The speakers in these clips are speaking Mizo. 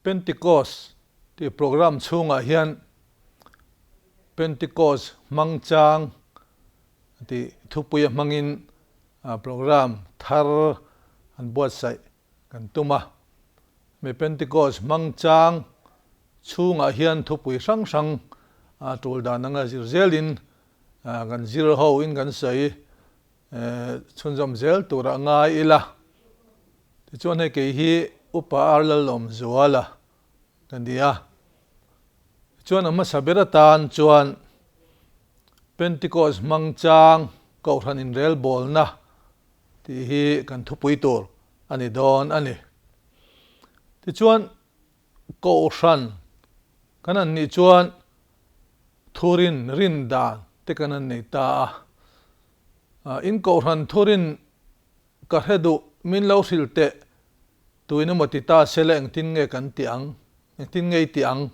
Pentecost tih program chhungah hian Pentecost hmang chang tih thupuia hmangin program thar an buatsaih kan tum a. Mi Pentecost hmang chang chhungah hian thupui hrang hrang tul dan anga zir zelin kan zir ho in kan sawi chhunzawm zel turah ngai ila. Tichuan hei kei hi Upa Ar Lalawmzuala ka ni a. Tichuan a hmasa ber atan chuan Pentecost hmang chang Kohhran inrelbawlna tih hi kan thupui tur a ni dawn a ni. Tichuan Kohhran kan han nih chuan thurin rin dan te kan han nei ta a. In Kohhran thurin Ka hre duh, min lo hrilh teh, tuin emaw ti ta se la engtin nge kan ti ang, engtin nge i ti ang?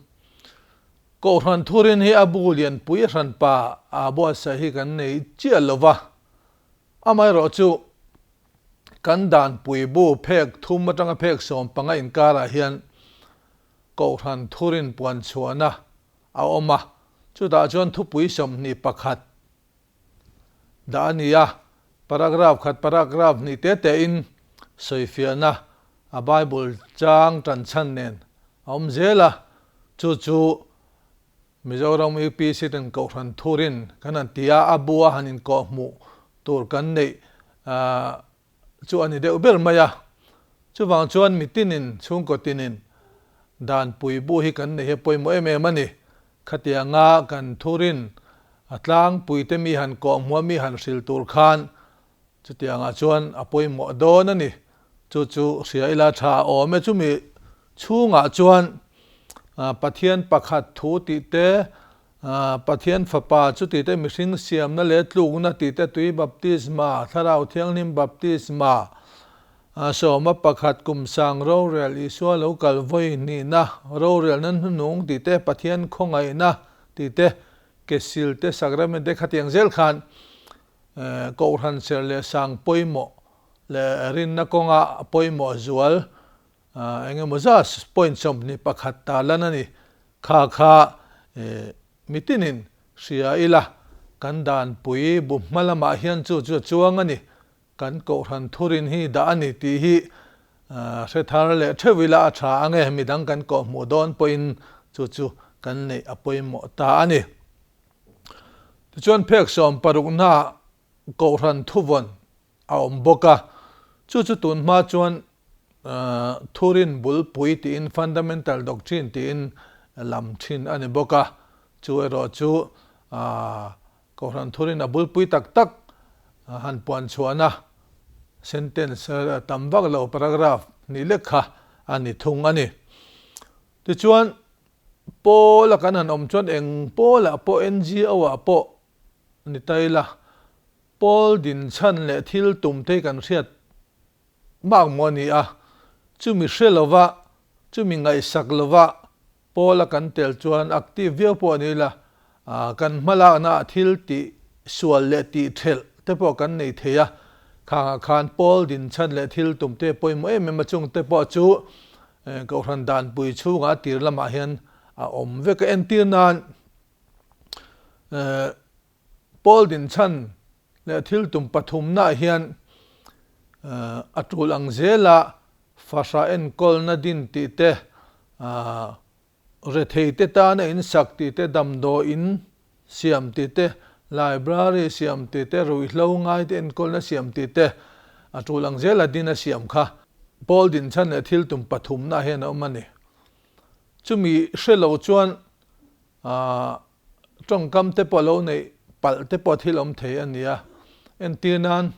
Kohhran thurin hi a bu lianpui hranpa a buatsaih hi kan nei chiah lo va, amaherawh chu kan danpui bu phek thum atanga phek 15 inkarah hian Kohhran thurin puanchhuahna a awm a, chutah chuan thupui 21 Dah a ni a, paragraph khat paragraph hnih te tein sawifiahna a Bible chang tan chhan nen a awm zel a, chu chu Mizoram UPC ten Kohhran Thurin kan han ti a, a bu a han inkawhhmuh tur kan neih chu a ni deuh ber mai a. Chuvang chuan mitinin, chhungkaw tinin danpui bu hi kan neih hi a pawimawh em em a ni. Khatianga kan thurin a tlangpuite mi han kawhhmuh a, mi han hrilh tur khan chutiangah chuan a pawimawh dawn a ni. Chu chu hria ila tha a awm e. Chumi chhungah chuan Pathian pakhat thu tih te, Pathian Fapa chu tih te, mihring siamna leh tlukna tih te, tui baptisma, Thlarau Thianghlim baptisma, sawma pakhat kum sang rorel, Isua lo kal vawi hnihna, rorelna hnunung tih te, Pathian khawngaihna tih te, kesil te, sacrament te khatiang zel khan Kohhran serh leh sang pawimawh leh rinna kawnga pawimawh zual Eng emaw zat point 21 ta lan a ni. Kha kha mitinin hria ila, kan danpui bu hma lamah hian chu chu a chuang a ni. Kan Kohhran thurin hi dah a ni tih hi hre thar leh theuh ila a tha ang e, midang kan kawhhmuh dawn pawhin chu chu kan neih a pawimawh ta a ni. Tichuan phek 60 na Kohhran thuvawn a awm bawk a, chu chu tun hma chuan Thurin bulpui tiin fundamental doctrine tiin lam thin a ni bawk a, chu erawh chu Kohhran Thurin a bulpui tak tak han puan chhuahna sentence tam vak lo paragraph hnih lek kha a ni thung a ni. Tichuan Pawl a kan han awm chuan eng pawlah pawh NGO ah pawh ni ta ila, Pawl dinchhan leh thil tum te kan hriat bak maw a ni a, chumi hre lova, chumi ngaihsak lova Pawl a kan tel chuan active viau pawh a ni la, kan hmalakna ah thil tih sual leh tih thelh te pawh kan nei thei a, khangah khan Pawl dinchhan leh thil tum te pawimawh em em a chung te pawh chu Kohhran danpui chhungah tir lamah hian a awm vek a, entir nan Pawl dinchhan leh thil tum pathumnaah hian a tul ang zela fahrah enkawlna din tih te, retheite tana insak tih te, damdawiin siam tih te, library siam tih te, ruihhlo ngaite enkawlna siam tih te a tul ang zela din a siam kha Pawl dinchhan leh thil tum pathumnaah hian a awm a ni. Chumi hre lo chuan Tawngkam te pawh lo neih palh te pawh thil awm thei a ni a, entir nan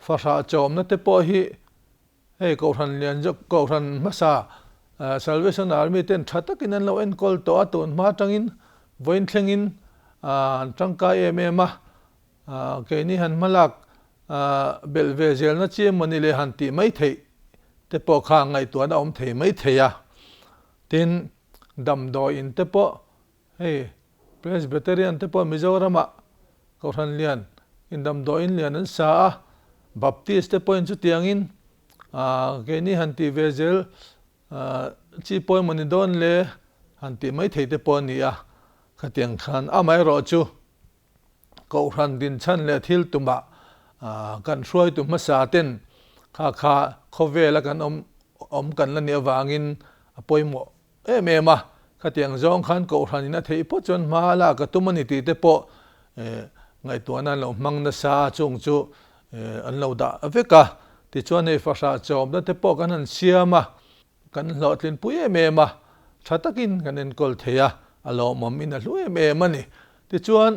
fahrah chawmna te pawh hi hei Kohhran lian zawk Kohhran hmasa Salvation Army ten tha takin an lo enkawl tawh a, tun hma atangin vawiin thlengin an tangkai em em a, keini han hmalak belh ve zelna chi emawni leh han tih mai theih te pawh kha ngaihtuahna awm thei mai thei a, tin Damdawi in te pawh hei Presbyterian te pawh Mizoramah Kohhran lian in damdawi in lian an sa a, Baptist te pawhin chutiangin keini han tih ve zel Chi pawimawh ni dawn le han tih mai thei te pawh a ni a, khatiang khan amaherawh chu Kohhran dinchhan leh thil tumah kan hruaitu hmasa ten kha kha khawvela kan awm awm kan la nih avangin a pawimawh em em a, khatiang zawng khan Kohhran in a theih phawt chuan hma a lak a tum a ni tih te pawh ngaihtuahna an lo hmang nasa a, chung chu an lo dah vek a, tichuan hei fahrah chawmna te pawh kan han siam a. Kan hlawhtlinpui em em a, tha takin kan enkawl thei a, a lawmawm in a hlu em em a ni. Tichuan,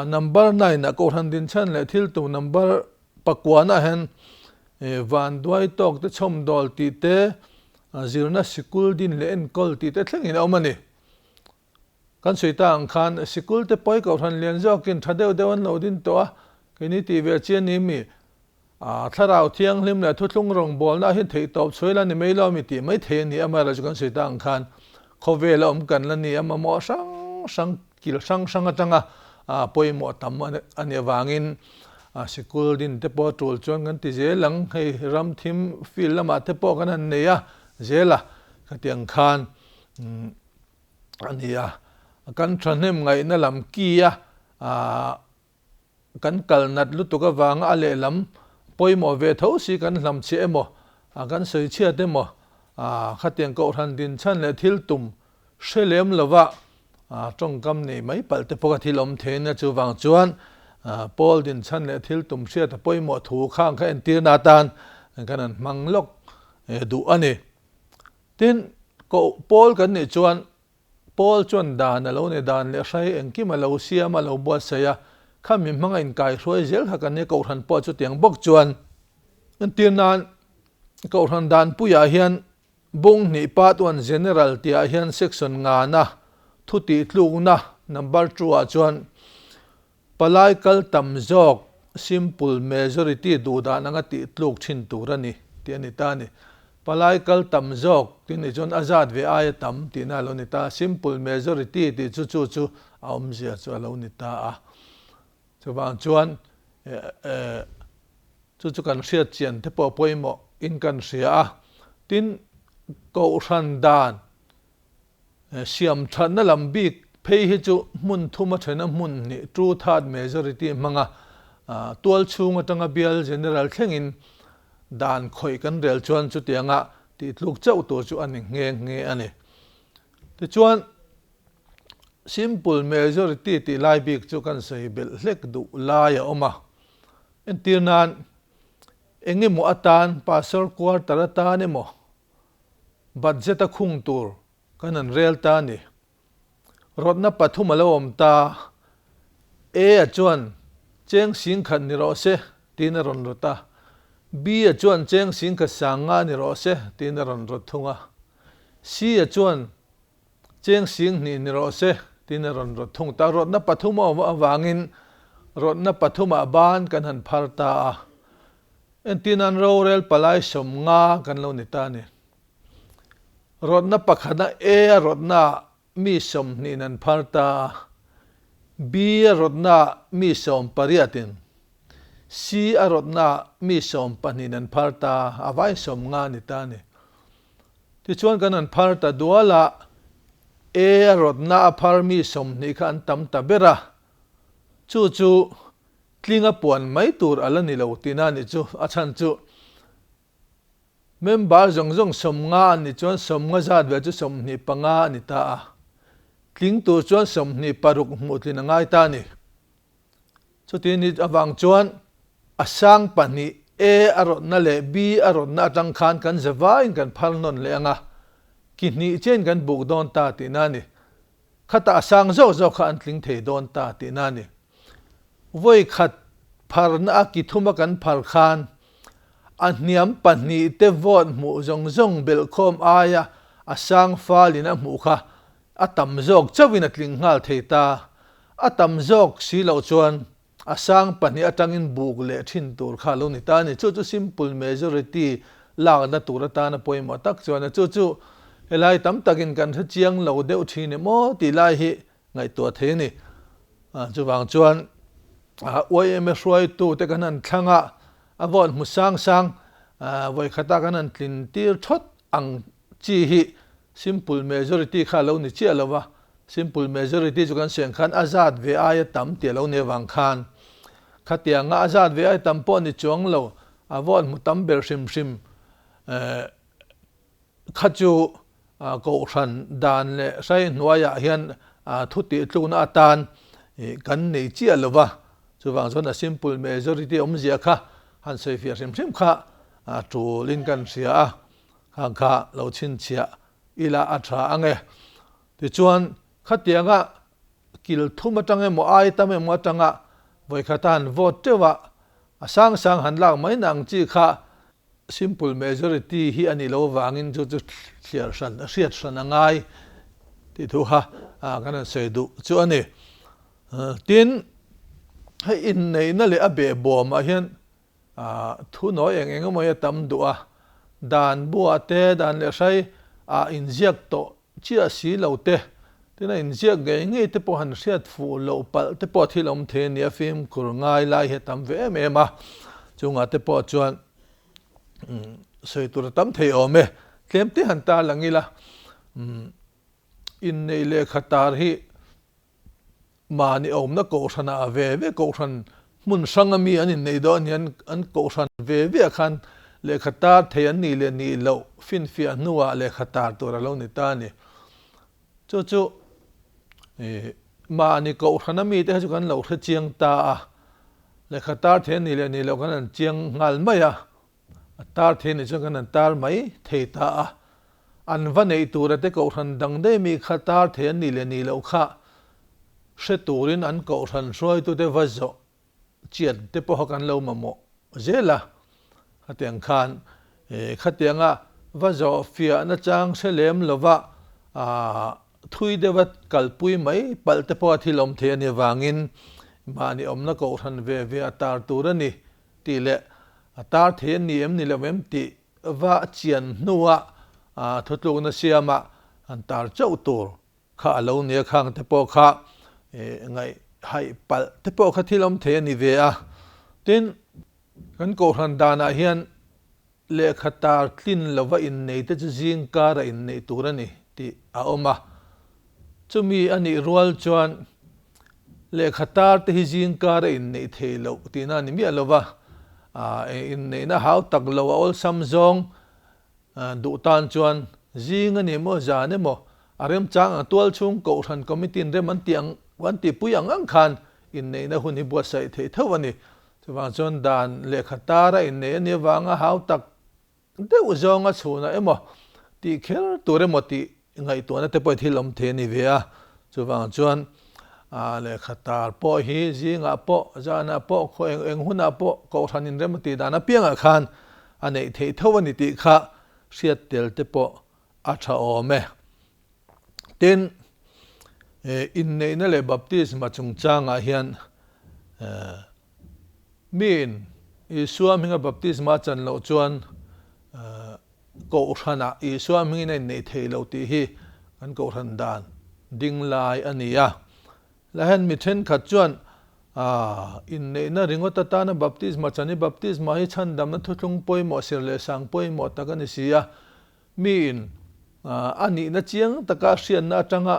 number nine ah Kohhran dinchhan leh thil tum number pakuanah hian vanduai tawk te chhawmdawl tih te, zirna sikul din leh enkawl tih te thlengin a awm a ni. Kan sawi ta ang khan sikul te pawi Kohhran lian zawkin tha deuh deuh an lo din tawh a, keini tih ve chi a ni mi? Thlarau thianghlim leh thuthlung rawngbawlna hi theih tawp chhuai la ni mai lo mi tih mai thei a ni. Amaherawhchu kan sawi ta ang khan khawvel a awm kan la ni a, mamawh hrang hrang kil hrang hrang atanga pawimawh tam a nih avangin sikul din te pawh a tul chuan kan ti zel ang. Hei ram thim field lamah te pawh kan han nei a zel a, khatiang khan a ni a. Kan thahnem ngaihna lam ki a Kan kal nat lutuk avanga a lehlam pawimawh ve tho si kan hlam chhiah emaw, kan sawi chhiat emaw, khatiang kohhran dinchhan leh thil tum hre lem lova tawngkam nei mai palh te pawh kha thil awm thei ania. Chuvang chuan Paul dinchhan leh thil tum hriat a pawimawh thu khang kha entirna atan kan han hmang lawk duh a ni. Tin, Paul kan nih chuan Paul chuan dan a lo ni dan leh hrai engkim a lo siam a lo buatsaih a, kha mi hmanga inkaihruai zel kha kan nia Kohhran pawh chutiang bawk chuan entir nan Kohhran danpuiah hian bung hnih part one General tihah hian section ngana thu tihtlukna number two ah chuan Palai kal tam zawk simple majority duh dan anga tih tluk thin tur a ni tih a ni ta a ni. Palai kal tam zawk tih nih chuan a zat ve aia tam tihna a lo ni ta a, simple majority tih chu chu chu a awmzia chu a lo ni ta a. Chuvang chuan chu chu kan hriat chian te pawh pawimawh in kan hria a. Tin, kohhran dan Siam thatna lam bik phei hi chu hmun thum a thena hmun hnih, two third majority, hmanga tual chhung atanga bial general thlengin dan khawih kan rel chuan chutianga tihtluk chauh tur chu a ni nghe nghe a ni. Tichuan, simple majority tih lai bik chu kan sawi belh hlek duh lai a awm a. Entir nan, engemaw atan, pastor quarter atan emaw, Budget a khung tur kan an rel ta a ni. Rawtna pathum a lo awm ta. A a chuan cheng singkhat ni rawh se tiin a rawn rawt a. B a chuan cheng singkhat sang nga ni rawh se tiin a rawn rawt thung a. C a chuan cheng sing hnih ni rawh se tiin a rawn rawt thung ta. Rawtna pathum a awm avangin rawtna pathumah ban kan han phar ta a. Entir nan rorel palai 50 kan lo ni ta a ni. Rawtna pakhata A a rawtnaah mi 20 in an phar ta a, B a rawtnaah mi 18 in, C a rawtnaah mi 12 in an phar ta a, a vai 50 a ni ta a ni. Tichuan kan han phar ta dual a, A a rawtna a phar mi 20 kha an tam ta ber a, chu chu Tlinga puan mai tur a la ni lo tihna a nih chu. A chhan chu member zawng zawng 50 an nih chuan 50 zat ve chu 25 a ni ta a. Tling tur chuan 26 hmuh tlin a ngai ta a ni. Chuti ni avang chuan a sang pahnih A a rawtna leh B a rawtna atang khan kan za vaiin kan phar nawn leh ang a, ki hnih chiahin kan buk dawn ta tihna a ni. Khatah a sang zawk zawk kha an tling thei dawn ta tihna a ni. Vawi khat pharna a ki thuma kan phar khan a hniam pahnih te vote hmuh zawng zawng belhkhawm aia a sang falin a hmuh kha a tam zawk chauhin a tling nghal thei ta. A tam zawk si loh chuan A sang pahnih atangin buk leh thin tur kha a lo ni ta a ni. Chu chu simple majority lakna tur atana pawimawh tak chuan a chu chu helai tam takin kan hre chiang lo deuh thin em aw tih lai hi ngaihtuah thei a ni. Chuvang chuan YMA hruaitu te kan han thlang a, a vote hmu sang sang vawikhata kan han tlin tir thawt ang. chi hi simple majority kha a lo ni chiah lo va, simple majority chu kan sawi ang khan a zat ve aia tam tih a lo ni avang khan khatianga a zat ve aia tam pawh ni chuang lo, a vote hmu tam ber hrim hrim kha chu kohhran dan leh hrai hnuaiah hian thu tihtlukna atan kan nei chiah lo va, chuvang chuan a simple majority awmzia kha han sawifiah hrim hrim kha tulin kan hria a, khang kha lo chhinchhiah ila a tha ang e. Tichuan khatianga kil thum atang emaw ai tam emaw atanga vawikhat a han vote teuh a, a sang sang han lak mai na ang chi kha Simple majority hi a nih loh avangin chu chu thliar hran, a hriat hran a ngai tih thu kha kan rawn sawi duh chu a ni. Tin, hei inneihna leh a behbawmah hian thu nawi eng eng emaw hi a tam duh a, dan buah te, dan leh hrai ah inziak tawh chiah si lo te, tin a inziak ngei ngei te pawh han hriat fuh loh palh te pawh thil awm thei a ni a, fimkhur ngai lai hi a tam ve em em a, chungah te pawh chuan sawi tur a tam thei awm e, tlem te han tar lang ila, inneih lehkha tar hi Mahni awmna kohhranah a ve ve kohhran hmun hrang a mi an inneih dawn hian an kohhran ve ve ah khan lehkha tar thei an nih leh nih loh finfiah hnuah lehkha tar tur a lo ni ta a ni. Chu chu mahni kohhran a mite kha chu kan lo hre chiang ta a, lehkha tar thei an nih leh nih loh kan han chiang nghal mai a, a tar thei nih chuan kan han tar mai thei ta a. An va neih tura te kohhran dang daih mi kha tar thei an nih leh nih loh kha hre turin an kohhran hruaitute va zawh chian te pawha kan lo mamawh zel a. Khatiang khan khatianga va zawh fiah nachang hre lem lova thui deuha kalpui mai palh te pawha thil awm thei a nih avangin mahni awmna kohhran ve ve a tar tur a ni tih leh a tar thei an ni em ni lo em tih Va chian hnua thutlukna siama han tar chauh tur kha a lo nia khang te pawh kha ngaih haih palh te pawh kha thil awm thei a ni ve a. Tin, kan kohhran danah hian lehkha tar tlin lova innei te chu zing kara inneih tur a ni tih a awm a. Chumi a nih rual chuan lehkha tar te hi zing kara inneih theih loh tihna a ni miah lo va, inneihna hau tak lo a awlsam zawng duh tan chuan zing a ni emaw zan emaw a remchang ang tual chhung kohhran committee in rem an tih ang an tihpui ang ang khan inneihna hun hi buatsaih theih tho a ni. Chuvang chuan dan lehkha tara inneih a nih avanga hau tak Deuh zawnga chhunah emaw tih kher tur emaw tih ngaihtuahna te pawh thil awm thei a ni ve a, chuvang chuan lehkha tar pawh hi zingah pawh zanah pawh khaw eng eng hunah pawh kohhran inrem a tih dan apiangah khan a neih theih tho a ni tih kha hriat tel te pawh a tha awm e. Tin, inneihna leh baptisma chungchangah hian Miin Isua hminga baptisma a chan loh chuan Kohhranah Isua hmingin a inneih thei lo tih hi kan Kohhran dan ding lai a ni a. Lahen mi thenkhat chuan inneihna ringawt atana baptisma chan hi baptisma hi chhandamna thuthlung pawimawh sir leh sang pawimawh tak a ni si a. Miin a nihna chiang taka hriatna atanga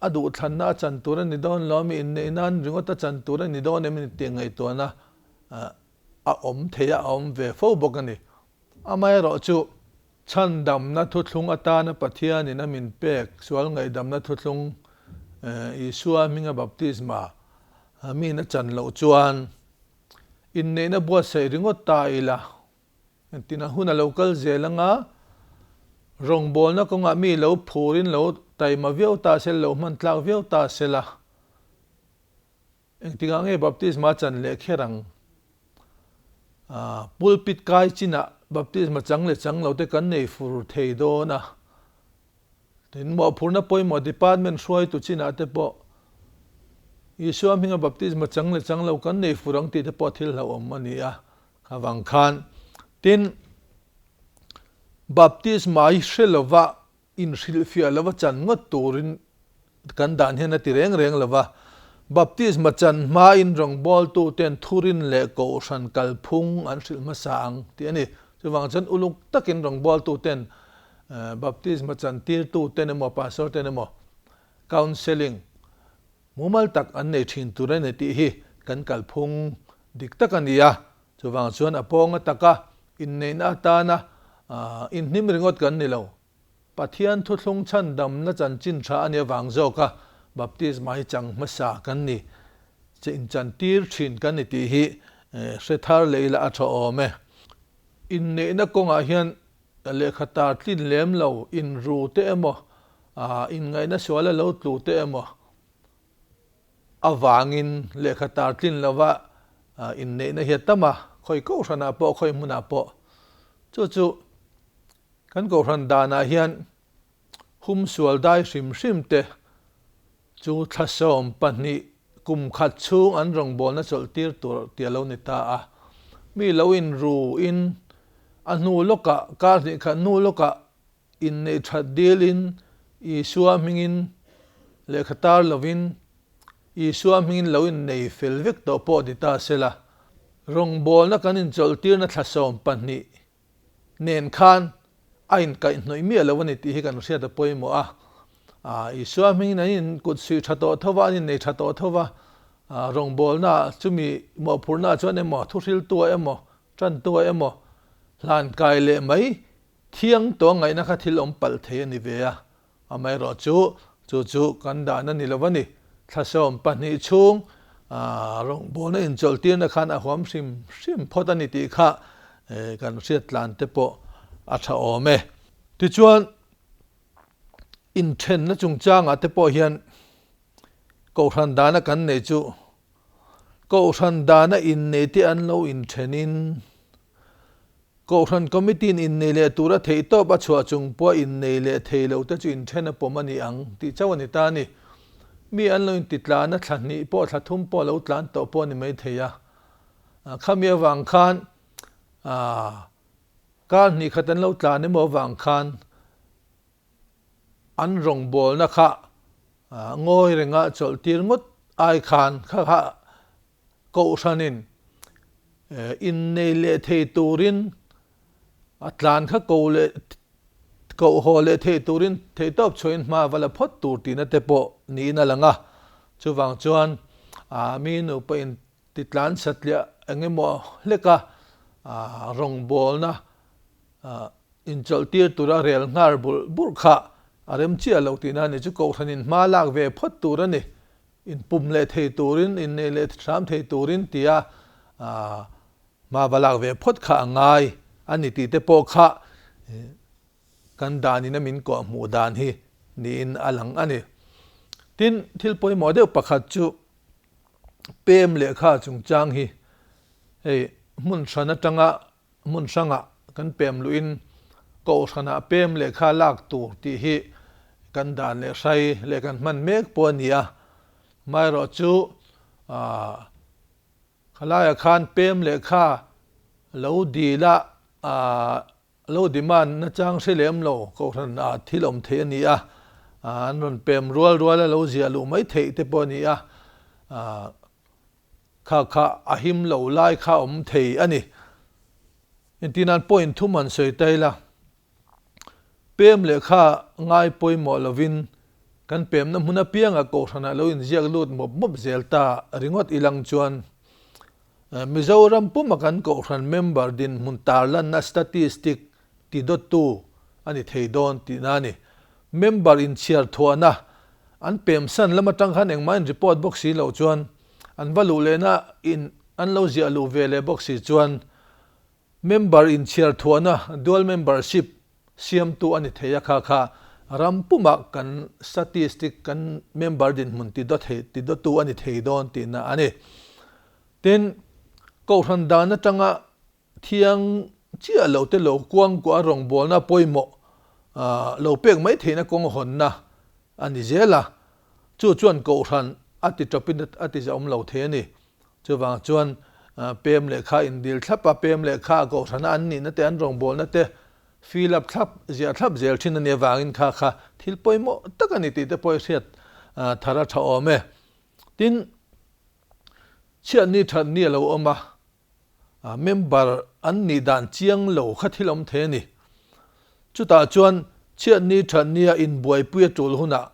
A duhthlanna a chan tur a ni dawn lo, mi inneih nan ringawt a chan tur a ni dawn em ni tih ngaihtuahna a awm thei a, a awm ve fo bawk a ni. Amaherawh chu chhandamna thuthlung atana Pathianin a min pek sual ngaihdamna thuthlung Isua hminga baptisma miin a chan loh chuan inneihna buatsaih ringawt ta ila Engtin a hun a lo kal zel anga, rawngbawlna kawngah mi lo phurin lo taima viau ta se, lo hman tlak viau ta se la, engtikah nge baptisma a chan leh kher ang? Pulpit kai chinah baptisma chang leh chang lo te kan nei fur thei dawn a. Tin, mawhphurhna pawimawh department hruaitu chinah te pawh Isua hminga baptisma chang leh chang lo kan nei fur ang tih te pawh thil hlauhawm a ni a. Avang khan tin baptisma hi hre lova inhrilhfiah lova chan ngawt turin kan dan hian a ti reng reng lova, baptisma chan hmain rawngbawltuten thurin leh kohhran kalphung an hrilh hmasa ang tih a ni. Chuvang chuan uluk takin rawngbawltuten. Baptisma chantirtu ten emaw pastor ten emaw counselling mumal tak an nei thin tur a ni tih hi kan kalphung dik tak a ni a. Chuvang chuan a pawnga taka inneihna atana inhnim ringawt kan ni lo. Pathian thuthlung chhandamna chanchin tha a nih avang zawka baptisma hi chang hmasa kan ni, che inchantir thin kan ni tih hi hre thar leh ila a tha awm e. Inneihna kawngah hian lehkha tar tlin lem lo, inru te emaw, inngaihna suala lo tlu te emaw avangin lehkha tar tlin lova inneihna hi a tam a, khawi kohhranah pawh, khawi hmunah pawh. Chu chu Kan kohhran danah hian humsual dai hrim hrim te chu thla 12 kum khat chhung an rawngbawlna chawlh tir tur tih a lo ni ta a. Mi lo inru in a hnu lawkah kar hnih khat hnu lawkah inneih that dilin Isua hmingin lehkha tar lovin Isua hmingin lo innei fel vek tawh pawh ni ta sela rawngbawlna kan inchawlh tirna thla 12 nen khan a inkaihhnawih miah lo a ni tih hi kan hriat a pawimawh a. Isua hmingin an inkut suih tha tawh tho va, an innei tha tawh tho va, rawngbawlna chumi mawhphurhna chuan emaw, thuhriltua emaw, tantua emaw hlankai leh mai thiang tawh ngaihna kha thil awm palh thei a ni ve a. Amaherawh chu, chu chu kan dan a ni lo a ni. Thla 12 chhung rawngbawlna inchawlhtirna khan a huam hrim hrim phawt a ni tih kha kan hriat tlan te pawh a tha awm e. Tichuan, inthenna chungchangah te pawh hian Kohhran dana kan neih chu Kohhran dana innei te an lo inthenin, Kohhran Committee-in innei leh tura theihtawp a chhuah chung pawha innei leh thei lo te chu inthen a pawm a ni ang tih chauh a ni ta a ni. Mi an lo inti tlan a, thla hnih pawh thla thum pawh lo tlan tawh pawh a ni mai thei a. Khami avang khan kar hnih khat an lo tlan emaw avang khan an rawngbawlna kha ngawi renga chawlh tir ngawt ai khan kha kha Kohhranin innei leh thei turin a tlan kha ko leh koh haw leh thei turin theihtawp chhuahin hma va la phawt tur tihna te pawh niin a lang a. Chuvang chuan mi nupa in ti tlan satliah eng emaw hleka rawngbawlna inchawlh tir tura rel nghar bulh bulh kha a rem chiah lo tihna a ni. Chu Kohhranin hma lak ve phawt tur a ni. Inpum leh thei turin, innei leh hram thei turin tia hma va lak ve phawt kha a ngai a ni tih te pawh kha kan danin a min kawh hmuh dan hi niin a lang a ni. Tin, thil pawimawh deuh pakhat chu pem lehkha chungchang hi hei hmun hran atanga Hmun hrangah kan pem luhin Kohhranah pem lehkha lak tur tih hi kan dan leh hrai leh kan hman mek pawh a ni a. Amaherawh chu khalaiah khan pem lehkha lo dil a, lo demand nachang hre lem lo Kohhranah thil awm theih a ni a, an rawn pem rual rual a lo ziah luh mai theih te pawh a ni a. Kha kha a him lo lai kha awm thei a ni. Engtin point thum han sawi ta ila, pem lehkha ngai pawimawh lovin kan pemna hmun apiangah Kohhranah lo inziak lut mawp mawp zel ta ringawt ilang chuan Mizoram puma kan Kohhran member dinhmun tarlanna statistic ti dawttu a ni thei dawn tihna a ni. Member inchhiar thuahna an pemsan lam atang khan engmah in report bawk si loh chuan an va luh lehna in an lo ziah luh ve leh bawk si chuan member inchhiar thuahna dual membership siamtu a ni thei a kha kha ram pumah kan statistic kan member dinhmun ti dawt thei ti dawttu a ni thei dawn tihna a ni. Tin, Kohhran dan atanga Thiang chiah lo te lo kuangkuah rawngbawlna pawimawh lo pek mai theihna kawng hawnna a ni zel a, chu chuan Kohhran a ti tawpin a ti zahawm lo thei a ni. Chuvang chuan pem lehkha indil thlap a, pem lehkha Kohhrana an nihna te, an rawngbawlna te fill up thlap, ziah thlap zel thin a nih avangin kha kha thil pawimawh tak a ni tih te pawh i hriat thar a tha awm e. Tin, chhiatni thatni a lo awm a, Member an nih dan chiang lo kha thil awm thei a ni. Chutah chuan Chhiatni thatnia inbuaipui a tul hunah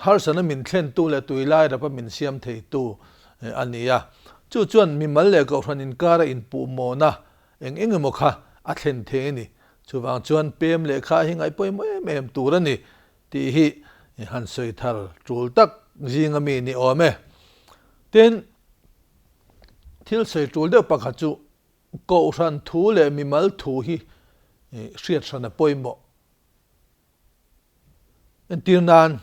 harsatna min thlentu leh tuilai rapa min siam theitu a ni a. Chu chuan mimal leh kohhran inkara inpuhmawhna eng eng emaw kha a thlen thei a ni. Chuvang chuan pem lehkha hi ngaihpawimawh em em tur a ni tih hi han sawi thar tul tak zinga mi ni awm e. Tin, thil sawi tul deuh pakhat chu Kohhran thu leh mimal thu hi hriat hran a pawimawh. Entir nan,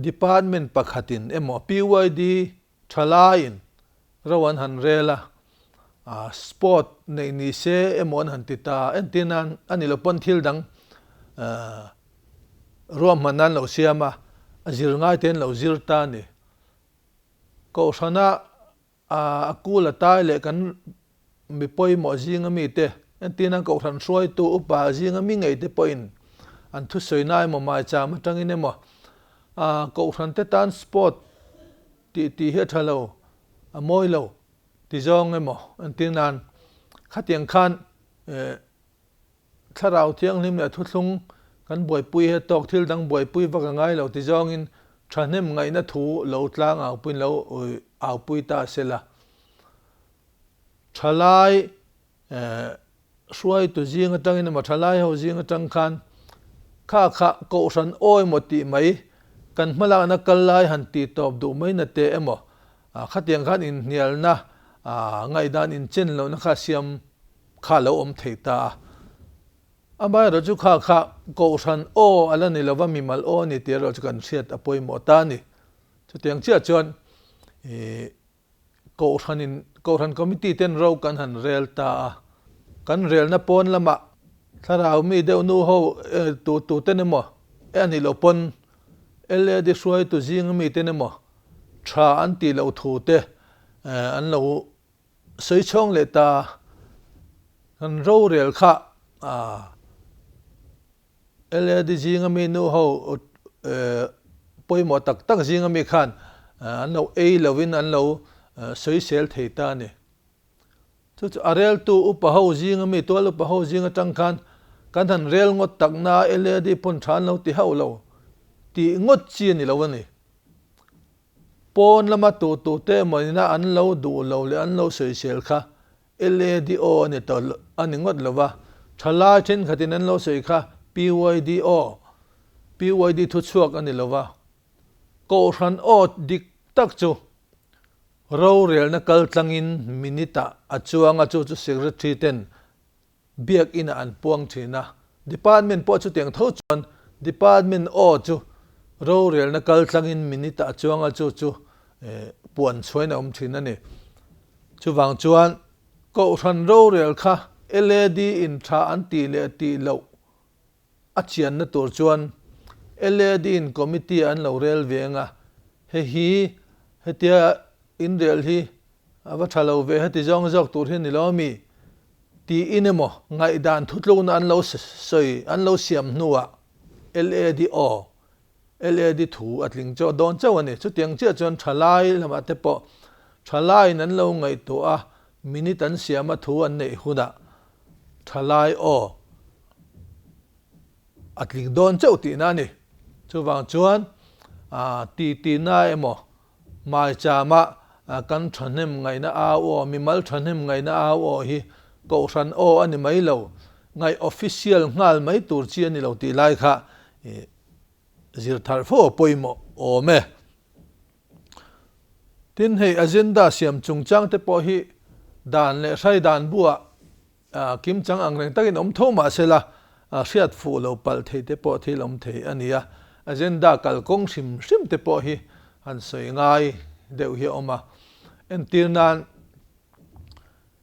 Department pakhatin emaw PYD thalaiin ro an han rel a, sport neih ni se emaw an han ti ta. Entir nan, a ni lo pawn thil dang ruahmanna an lo siam a, a zir ngai te an lo zir ta a ni. Kohhrana A kul a tai leh kan mi pawimawh zinga mite, entirna kohhran hruaitu upa zinga mi ngeite pawhin an thusawina emaw maicham atangin emaw kohhran te tan sport tih tih hi a tha lo, a mawi lo ti zawng emaw entirnan khatiang khan Thlarau Thianghlim leh thuthlung kan buaipui he tawk thil dang buaipui vak a ngai lo ti zawngin thahnem ngaihna thu lo tlang aupuiin lo aupui ta se la. Thalai hruaitu zing atangin emaw thalai ho zing atang khan kha kha kohhran aw emaw tih mai kan hmalakna kal lai han tih tawp duh mai na te emaw khatiang khan inhnialna ngaihdan inchen lohna kha siam kha lo awm thei ta a. Amaherawh chu kha kha Kohhran aw a la ni lova mimal aw a ni tih erawh chu kan hriat a pawimawh ta a ni. Chutiang chiah chuan ih Kohhranin Kohhran Committee ten ro kan han rel ta a. Kan relna pawn lamah thlarau mi deuh nu ho tu tu ten emaw e a nih loh pawn LAD hruaitu zinga mi ten emaw tha an tih loh thu te an lo Sawi chhawng leh ta kan rorel kha LAD zinga mi nu ho pawimawh tak tak zinga mi khan an lo ei lovin an lo sawisel thei ta a ni. Chu chu a reltu upa ho zinga mi tual upa ho zing atang khan kan han rel ngawt takna LAD pawn tha an lo ti hauh lo tih ngawt chi a ni lo a ni. Pawn lama tu tute emaw ina an lo duh lo leh an lo sawisel kha LADO a ni tawh a ni ngawt lo va, thalai thenkhatin an lo sawi kha PYDO, PYD thuchhuak a ni lo va. Kohhran aw dik tak chu rorelna kaltlangin minute ah a chuang a, chu chu secretary ten Biakinn ah an puang thin a, Department pawh chutiang tho chuan Department aw chu rorelna kal tlangin minute ah chuang a chu chu puan chhuain a awm thin a ni. Chuvang chuan Kohhran rorel kha LAD in tha an tih leh tih loh a chianna tur chuan LAD in committee an lo rel ve ang a, hei hi hetia inrel hi a va tha lo ve heti zawng zawk tur hi ni lo ami? Tiin emaw ngaihdan thutlukna an lo sawi an lo siam hnuah LAD aw LAD thu a tling chauh dawn chauh a ni. Chutiang chiah chuan thalai lamah te pawh thalaiin an lo ngaihtuah a, minute an siam a thu an neih hunah thalai aw a tling dawn chauh tihna a ni. Chuvang chuan tihtina emaw Maichama kan thahnem ngaihna au aw, mimal thahnem ngaihna au aw hi Kohhran aw a ni mai lo, ngaih official nghal mai tur chi a ni lo tih lai kha zir thar fo a pawimawh awm e. Tin, hei agenda siam chungchang te pawh hi dan leh hrai dan buah Kim chang ang reng takin awm tho mah sela, hriat fuh lo palh thei te pawh thil awm thei a ni a, agenda kalkawng hrim hrim te pawh hi han sawi ngai deuh hi a awm a. Entir nan,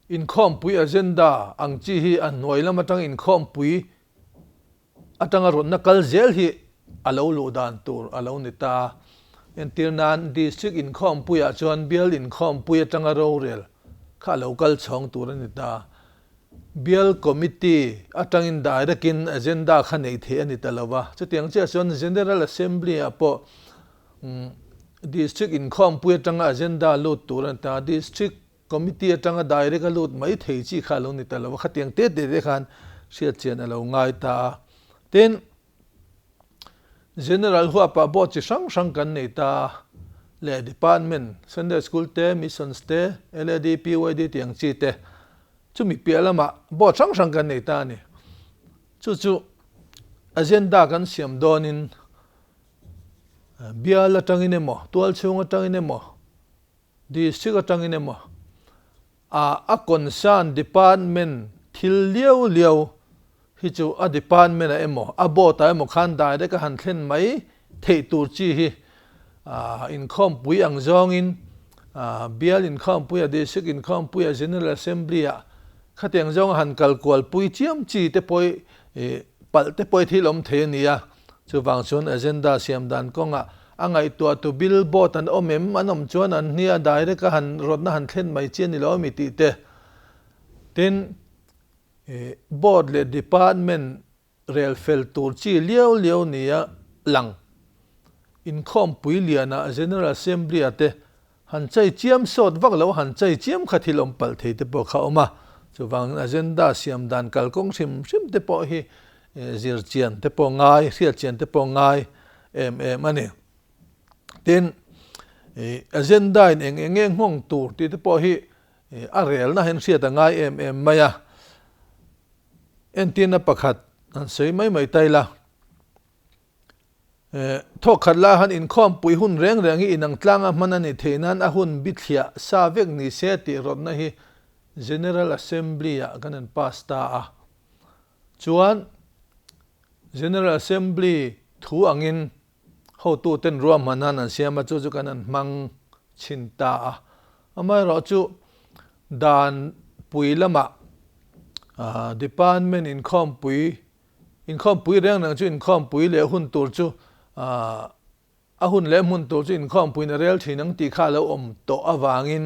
inkhawmpui agenda ang chi hi a hnuai lam atang inkhawmpui atanga rawnna kal zel hi a lo luh dan tur a lo ni ta. Entir nan, District inkhawmpuiah chuan bial inkhawmpui atanga rorel kha a lo kal chhawng tur a ni ta. Bial Committee atangin direct-in agenda kha neih theih a ni ta lo va. Chutiang chiah chuan General Assembly-ah pawh District inkhawmpui atanga agenda lut tur a ni ta. District Committee atanga direct a lut mai thei chi kha a lo ni ta lo va, khatiang te te te khan hriatchian a lo ngai ta a. Tin, General huapah board chi hrang hrang kan nei ta a, leh Department, Sunday School te, Missions te, LAD, PYD tih ang chi te, chumi piah lamah board hrang hrang kan nei ta a ni. Chu chu agenda kan siam dawnin bial atangin emaw, tualchhung atangin emaw, District atangin emaw a a concern department thil liau liau hi chu a department ah emaw a board ah emaw khan direct a han thlen mai theih tur chi hi inkhawmpui ang zawngin bial inkhawmpui ah district inkhawmpui ah general assembly ah khatiang zawng a han kal kual pui chiam chi te pawh hi palh te pawh hi thil awm thei a ni a. Chuvang chuan agenda siam dan kawngah a ngaihtuah tu bill board an awm em? An awm chuan an hnia direct a han rawtna han thlen mai chi a ni lo ami tih te. Tin, board leh department rel fel tur chi liau liau nia lang inkhawmpui lianah General Assembly ah te Han chei chiam sawt vak lo, han chei chiam kha thil awm palh thei te pawh kha a awm a. Chuvangin agenda siam dan kalkawng hrim hrim te pawh hi zir chian te pawh ngai, hriat chian te pawh ngai em em a ni. Tin, agenda in eng eng nge nghawng tur tih te pawh hi a relna hian hriat a ngai em em mai a. Entirna pakhat han sawi mai mai ta ila. Thawkkhat lai han inkhawmpui hun reng reng hi inang tlanga hman a nih theih nan a hun bithliah sa vek ni se tih rawtna hi General Assembly-ah kan han pass ta a. Chuan General Assembly thu angin hotuten ruahman han an siam a, chu chu kan han hmang chhin ta a. Amaherawhchu dan pui lamah Department inkhawmpui Inkhawmpui reng reng chu inkhawmpui leh hun tur chu a hun leh hmun tur chu inkhawmpuiin a rel thin ang tih kha a lo awm tawh avangin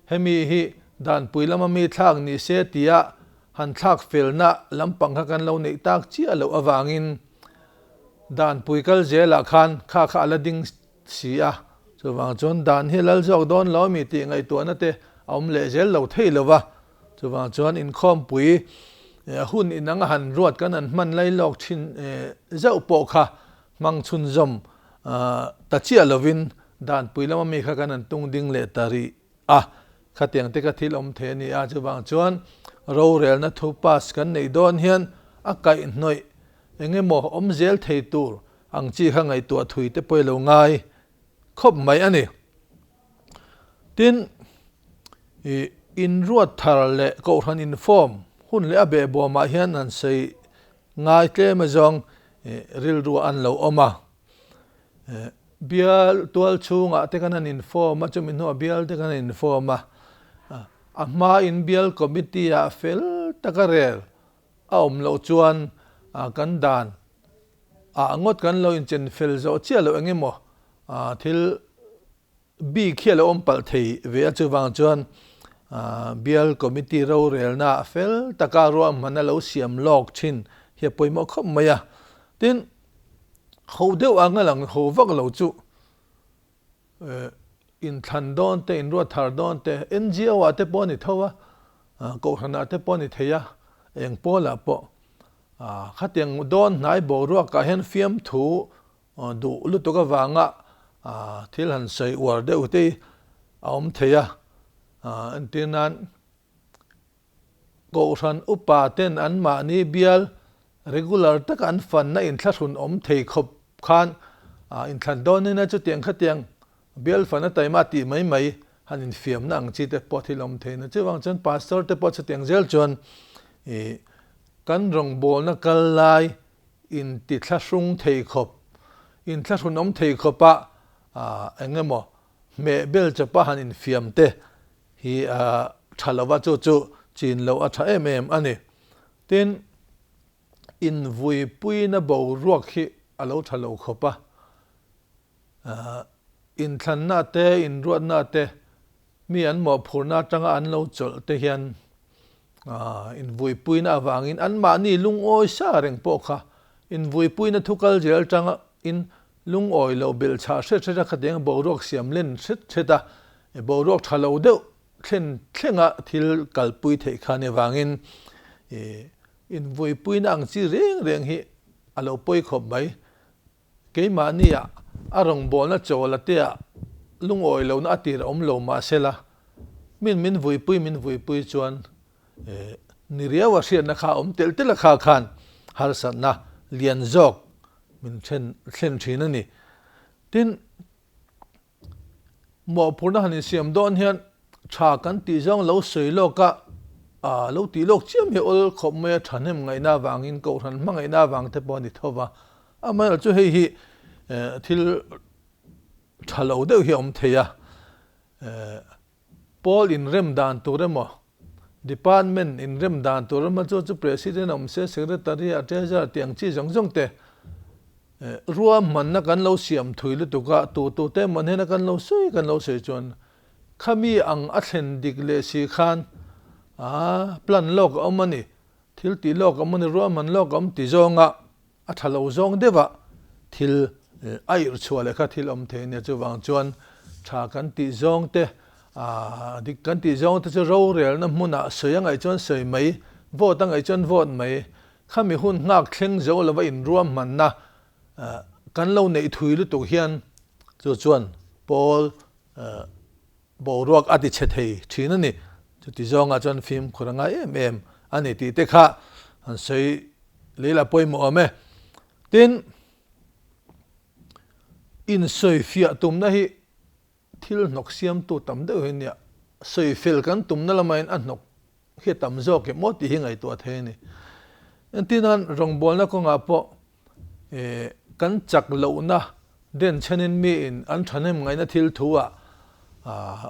hemi hi danpui lama mi thlak ni se tia han thlak felna lampang kha kan lo neih tak chiah loh avangin danpui kal zelah khan kha kha a la ding si a. Chuvang chuan dan hi a lal zawk dawn lo ami tih ngaihtuahna te a awm leh zel lo thei lo va. Chuvang chuan inkhawmpui hun inang a han ruat kan han hman lai lawk thin zauh pawh kha hmang chhunzawm ta chiah lovin danpui lama mi kha kan han tung ding leh ta rih a. Khatiang te kha thil awm thei a ni a. Chuvang chuan rorelna thu pass kan neih dawn hian a kaihhnawih eng emaw awm zel thei tur ang chi kha ngaihtuah thui te pawh i lo ngai khawp mai a ni. Tin, i inruat thar leh Kohhran inform hun leh a behbawmah hian han sawi ngai tlem azawng rilruah an lo awm a. Bial tual chhungah te khan an inform a, chumi hnuah bial te khan an inform a. A hmain bial committee ah fel taka rel a awm loh chuan kan dan ah ngawt kan lo inchen fel zawh chiah loh eng emaw thil Bik hi a lo awm palh thei ve a, chuvang chuan Bial Committee rorelna fel taka ruahman a lo siam lawk thin hi a pawimawh khawp mai a. Tin, ho deuh anga lang ho vak lo chu inthlan dawn te, inruat thar dawn te, NGO ah te pawh a ni tho a, Kohhran ah te pawh a ni thei a, eng pawl ah pawh khatiang dawn hnai boruak ah hian fiamthu Duh lutuk avanga thil han sawi uar deuh te hi a awm thei a, entir nan Kohhran upa ten anmahni bial regular taka an fanna inthlahrun awm thei khawp khan inthlan dawnin a chutiang khatiang bial fan a taima tih mai mai han infiamna ang chi te pawh thil awm thei na. Chuvang chuan Pastor te pawh chutiang zel chuan kan rawngbawlna kal lai intithlahrung thei khawp, inthlahrunawm thei khawpa eng emaw hmeh bel chawpa han infiam te hi a tha lo va, chu chu chin loh a tha em em a ni. Tin, invuipuina boruak hi a lo tha lo khawp a, Inthlanna te, inruatna te, mi an mawhphurhna atanga an lo chawlh te hian invuipuina avangin anmahni lungawi sa reng pawh kha invuipuina thu kal zel atanga in lungawi loh belh chhah hret hret a khatiang boruak siam len hret hret a, boruak tha lo deuh thlen thlenga thil kalpui theih kha ni avangin. Invuipuina ang chi reng reng hi a lo pawi khawp mai. Keimahnia a rawngbawlna chawl a tea lungawi lohna a tir a awm lo mahsela, min min vuipui min vuipui chuan ni riau a hriatna kha a awm telh telh a kha khan harsatna lian zawk min then thlen thin a ni. Tin, Mawhphurhna han insiam dawn hian tha kan tih zawng lo sawi lawk a, aa lo tih lawk chiam hi awl khawp mai a thahnem ngaihna avangin kohhran hmangaihna avang te pawh a ni tho va. Amaherawhchu chu hei hi thil tha lo deuh hi a awm thei a, Pawl inrem dan tur emaw, Department inrem dan tur emaw chu chu President awm se, Secretary a Treasurer tih ang chi zawng zawng te ruahmanna kan lo siam thui lutuk a, tu tu te emaw hnena kan lo sawi kan lo sawi chuan khami ang a thlen dik leh si khan aa plan lawk a awm a ni, thil tih lawk a awm a ni, ruahman lawk a awm ti zawnga A tha lo zawng deuh a, thil a irh chhuah leh kha thil awm thei a nia. Chuvang chuan tha kan tih zawng te, dik kan tih zawng te chu rorelna hmunah sawi a ngaih chuan sawi mai, vote a ngaih chuan vote mai. Khami hun nghak thleng zo lova inruahmanna kan lo neih thui lutuk hian chu chuan pawl boruak a ti chhe thei thin a ni. Chuti zawngah chuan fimkhur a ngai em em a ni tih te kha han sawi leh la pawimawh awm e. Tin, insawi fiah tumna hi thil hnawk siamtu tam deuh hi nia. Sawi fel kan tumna lamain a hnawk hi a tam zawk em aw tih hi ngaihtuah thei a ni. Entirnan rawngbawlna kawngah pawh kan chak lohna denchhenin miin an thahnem ngaihna thil thu ah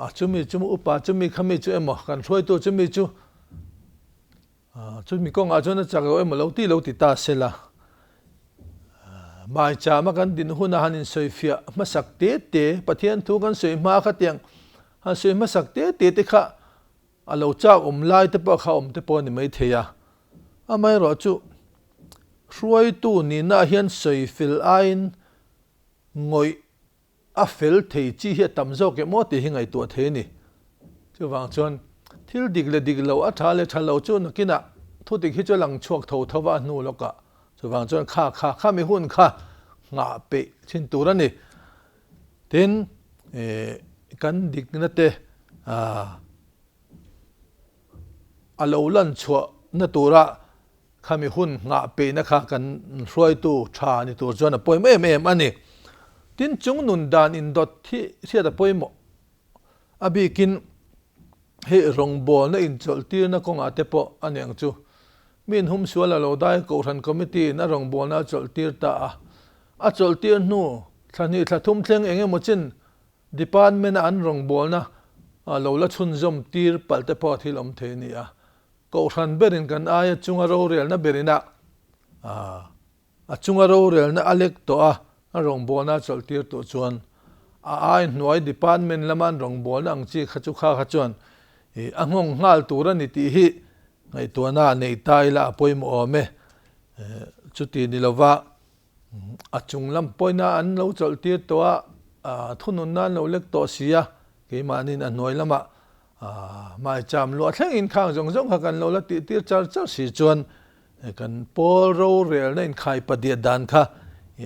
a chumi chu upa chumi khami chu emaw kan hruaitu chumi chu chumi kawngah chuan a chak lo emaw lo tih lo ti ta sela maichama kan din huna han insawifiah hmasak te te Pathian thu kan sawi hma khatiang han sawi hmasak te te te kha A lo chak awm lai te pawh kha awm te pawh a ni maithei a, amaherawhchu hruaitu nihna ah hian sawi fel aiin ngawih a fel thei chi hi a tam zawk em aw tih hi ngaihtuah thei a ni. Chuvang chuan thil dik leh dik lo a tha leh tha lo chu nakinah thu dik hi chu a lang chhuak tho tho va a hnu lawkah chuvang chuan kha kha khami hun kha nghah peih thin tur a ni. Tin, kan dikna te a lo lan chhuahna tura khami hun nghah peihna kha kan hruaitu tha ni tur chuan a pawimawh em em a ni. Tin, chung nun dan indawt hi hriat a pawimawh. A bikin hei rawngbawlna inchawlhtirna kawngah te pawh a ni ang chu. Mi inhumsual a lo dai Kohhran Committee in a rawngbawlna a chawlhtir ta a. A chawlhtir hnu thla hnih thla thum thleng eng emaw chin Department a an rawngbawlna lo la chhunzawm tir palh te pawh thil awm thei a ni a. Kohhran berin kan aia chunga rorelna berin a A chunga rorelna a lek tawh a, a rawngbawlna a chawlhtir tawh chuan a ai hnuai department lama an rawngbawlna ang chi kha chu kha kha chuan a nghawng nghal tur a ni tih hi ngaihtuahna a nei ta ila a pawimawh awm e. Chuti ni lova a chung lam pawina an lo chawlhtir tawh a, thununna an lo lek tawh si a, keimahniin a hnuai lamah maicham luah thlengin khang zawng zawng kha kan lo la tihtir char char si chuan Kan pawl rorelna inkhai padiat dan kha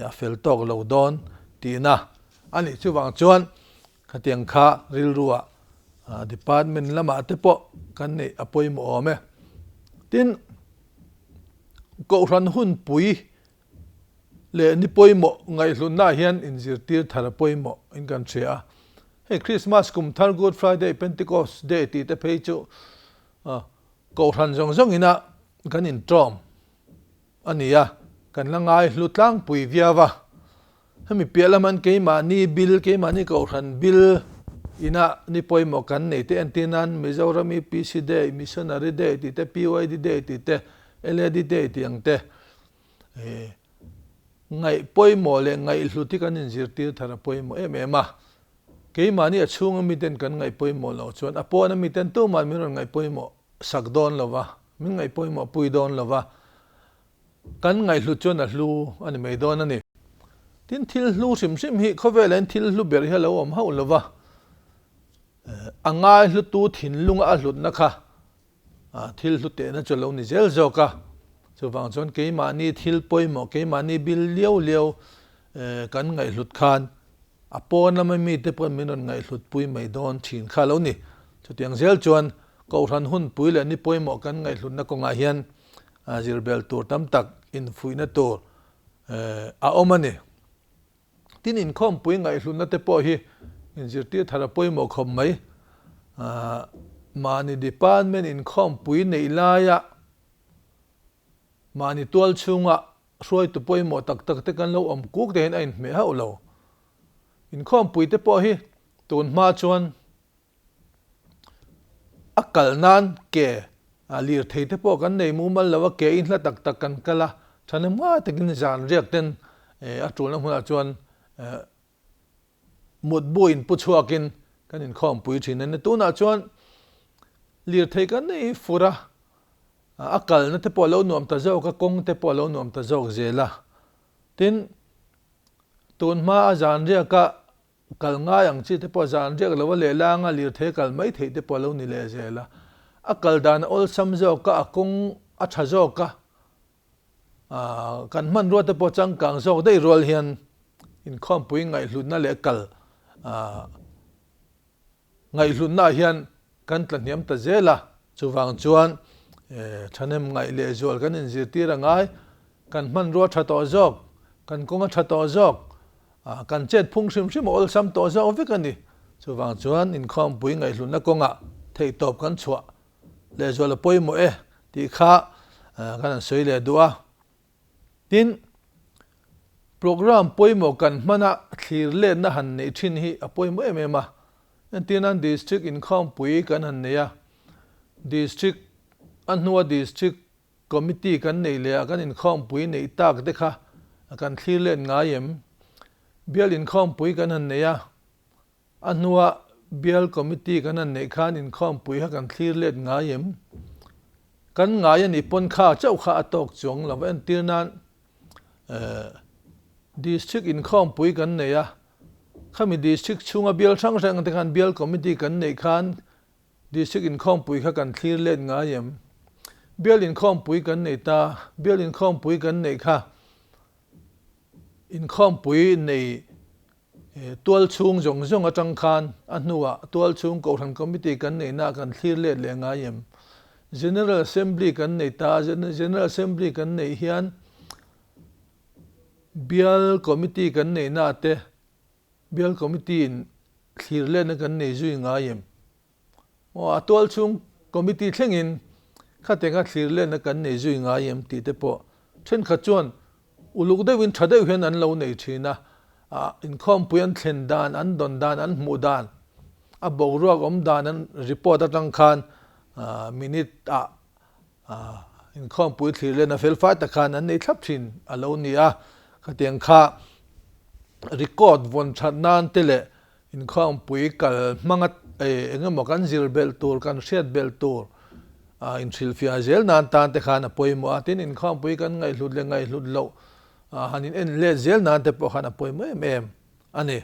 a fel tawk lo dawn tihna a nih. Chuvang chuan khatiang kha rilruah department lamah te pawh kan neih a pawimawh awm e. Tin, Kohhran hunpui leh ni pawimawh ngaihhlutnaah hian inzirtir thar a pawimawh in kan hria a. Hei Christmas kum thar, Good Friday, Pentecost Day tih te phei chu Kohhran zawng zawng ina kan inṭawm a ni a, kan la ngai hlu tlangpui viau a. Hemi piah laman keimahni bil, keimahni kohhran bil ina ni pawimawh kan nei te entir nan Mizoram UPC Day, Missionary Day tih te, PYD Day tih te, LAD Day tih ang te ngaih pawimawh leh ngaihhlut hi kan inzirtir thar a pawimawh em em a. Keimahni a chhunga miten kan ngaih pawimawh loh chuan a pawna miten tuman min rawn ngaih pawimawh sak dawn lo va, min ngaih pawimawh pui dawn lo va, kan ngaihhlut chuan a hlu a ni mai dawn a ni. Tin, thil hlu hrim hrim hi khawvelah hian thil hlu ber hi a lo awm hauh lo va, a ngaihlutu thinlunga a hlutna kha thil hlu tehna chu a lo ni zel zawk a. Chuvang chuan keimahni thil pawimawh, keimahni bil liau liau kan ngaihhlut khan a pawn lama mite pawhin min rawn ngaihhlut pui mai dawn thin kha lo ni. Chutiang zel chuan Kohhran hunpui leh ni pawimawh kan ngaihhlutna kawngah hian zirbel tur tam tak infuihna tur a awm a ni. Tin, inkhawmpui ngaihhlutna te pawh hi inzirtir thar a pawimawh khawp mai. Mahni department inkhawmpui neih laia mahni tual chhunga hruaitu pawimawh tak tak te kan lo awm kuk te hian a inhmeh hauh lo. Inkhawmpui te pawh hi tun hma chuan A kal nan ke lirthei te pawh kan nei mumal lo a, ke in hla tak tak kan kal a, thahnem ngai takin zan riak ten a tulna hmunah chuan mutbu in pu chhuakin kan inkhawmpui thin a ni. Tunah chuan lirthei kan nei fur a, a kalna te pawh a lo nuam ta zawk a, kawng te pawh a lo nuam ta zawk zel a. Tin, tun hma a zan riaka Kal ngai ang chi te pawh zan riak lo a lehlang a lirthei kal mai theih te pawh a lo ni leh zel a. A kal dan a awlsam zawk a, a kawng a tha zawk a, kan hmanrua te pawh changkang zawk daih rual hian inkhawmpui ngaihhlutna leh kal Ngaihhlutnaah hian kan tla hniam ta zel a, chuvang chuan thahnem ngaih leh zual kan inzirtir a ngai. Kan hmanrua tha tawh zawk, kan kawnga tha tawh zawk, kan chet phung hrim hrim a awlsam tawh zawk vek a ni. Chuvang chuan inkhawmpui ngaihhlutna kawngah theihtawp kan chhuah lehzual a pawimawh e tih kha kan han sawi leh duh a. Tin, programme pawimawh kan hmana thlir letna han neih thin hi a pawimawh em em a. Entir nan District inkhawmpui kan han nei a, District a hnua District Committee kan neih leh a kan inkhawmpui neih tak te kha kan thlir let ngai em? Bial inkhawmpui kan han nei a, A hnua Bial Committee kan han neih khan inkhawmpui kha kan thlir let ngai em? Kan ngai a nih pawn kha chauh kha a tawk chuang lo. Entir nan District inkhawmpui kan nei a, khami District chhunga bial hrang hrang te khan Bial Committee kan neih khan District inkhawmpui kha kan thlir let ngai em? Bial inkhawmpui kan nei ta, Bial inkhawmpui kan neih kha inkhawmpui nei Tual chhung zawng zawng atang khan a hnuah tual chhung Kohhran Committee kan neihna kan thlir let leh ngai em? General Assembly kan nei ta a, General Assembly kan neih hian Bial Committee kan neihna te Bial Committee in thlir letna kan nei zui ngai em? Aw, a tual chhung committee thlengin khatenga thlir lenna kan nei zui ngai em tih te pawh thenkhat chuan uluk deuhin tha deuh hian an lo nei thin a, inkhawmpui an thlen dan, an dawn dan, an hmuh dan, a boruak awm dan an report atang khan minute ah Inkhawmpui thlir len a fel fai tak khan an nei thlap thin a lo ni a, khatiang kha record vawn that nan te leh inkhawmpui kal hmanga eng emaw kan zir belh tur, kan hriat belh tur inhrilhfiah zel nan tan te khan a pawimawh a, tin inkhawmpui kan ngaihhlut leh ngaihhlut loh han in en let zel nan te pawh khan a pawimawh em em a ni.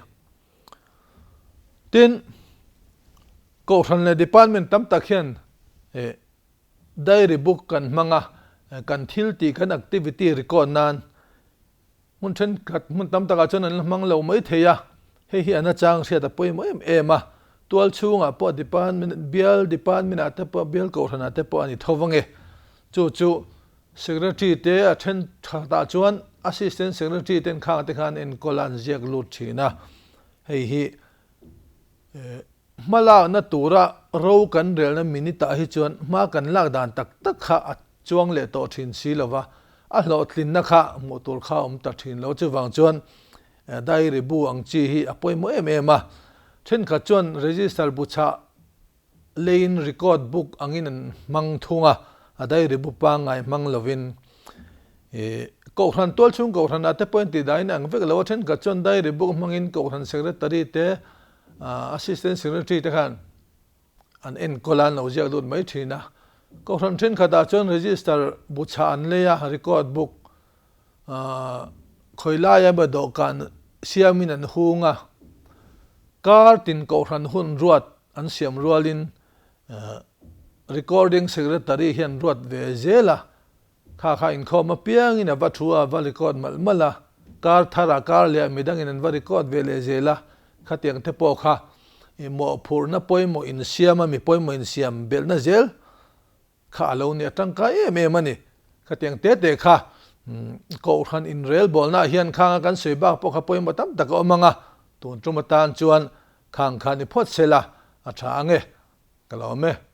Tin, Kohhran leh Department tam tak hian Diary book kan hmang a, kan thil tih kan activity record nan hmun thenkhat hmun tam takah chuan an la hmang lo mai thei a, hei hi an achang hriat a pawimawh em em a, tual chhungah pawh department bial department ah te pawh bial kohhran ah te pawh a ni tho vang e, chu chu secretary te a then thatah chuan assistant secretary ten khang te khan enkawl a an ziak lut thin a, hei hi Hmalakna tura ro kan relna minute ah hi chuan hma kan lak dan tak tak kha a chuang leh tawh thin si lo va, a hlawhtlinna kha hmuh tur kha a awm ta thin lo. Chuvang chuan diary bu ang chi hi a pawimawh em em a, thenkhat chuan register bu chhah leiin record book angin an hmang thung a, a diary bu pangngai hmang lovin. Kohhran tualchhung kohhranah te pawhin tih dahin ang vek lo a, thenkhat chuan diary book hmangin kohhran secretary te Assistant Secretary te khan an enkawl a, an lo ziak lut mai thin a. Kohhran thenkhatah chuan register bu chhah an lei a, record book khawi laia emaw dawhkan siamin an hung a. Kar tin kohhran hun ruat an siam rualin recording secretary hian ruat ve zel a. Kha kha inkhawm apiangin a va thu a, a va record malh malh a. Kar tharah kar leh midangin an va record ve leh zel a. Khatiang te pawh kha i mawhphurhna pawimawh insiam a, mi pawimawh insiam belhna zel kha a lo ni a tangkai em em a ni. Khatiang te te kha Kohhran inrelbawlnaah hian khanga kan sawi bak pawh kha pawimawh tam tak a awm ang a, tun tum atan chuan khang kha ni phawt se la a tha ang e. Ka lo awm e.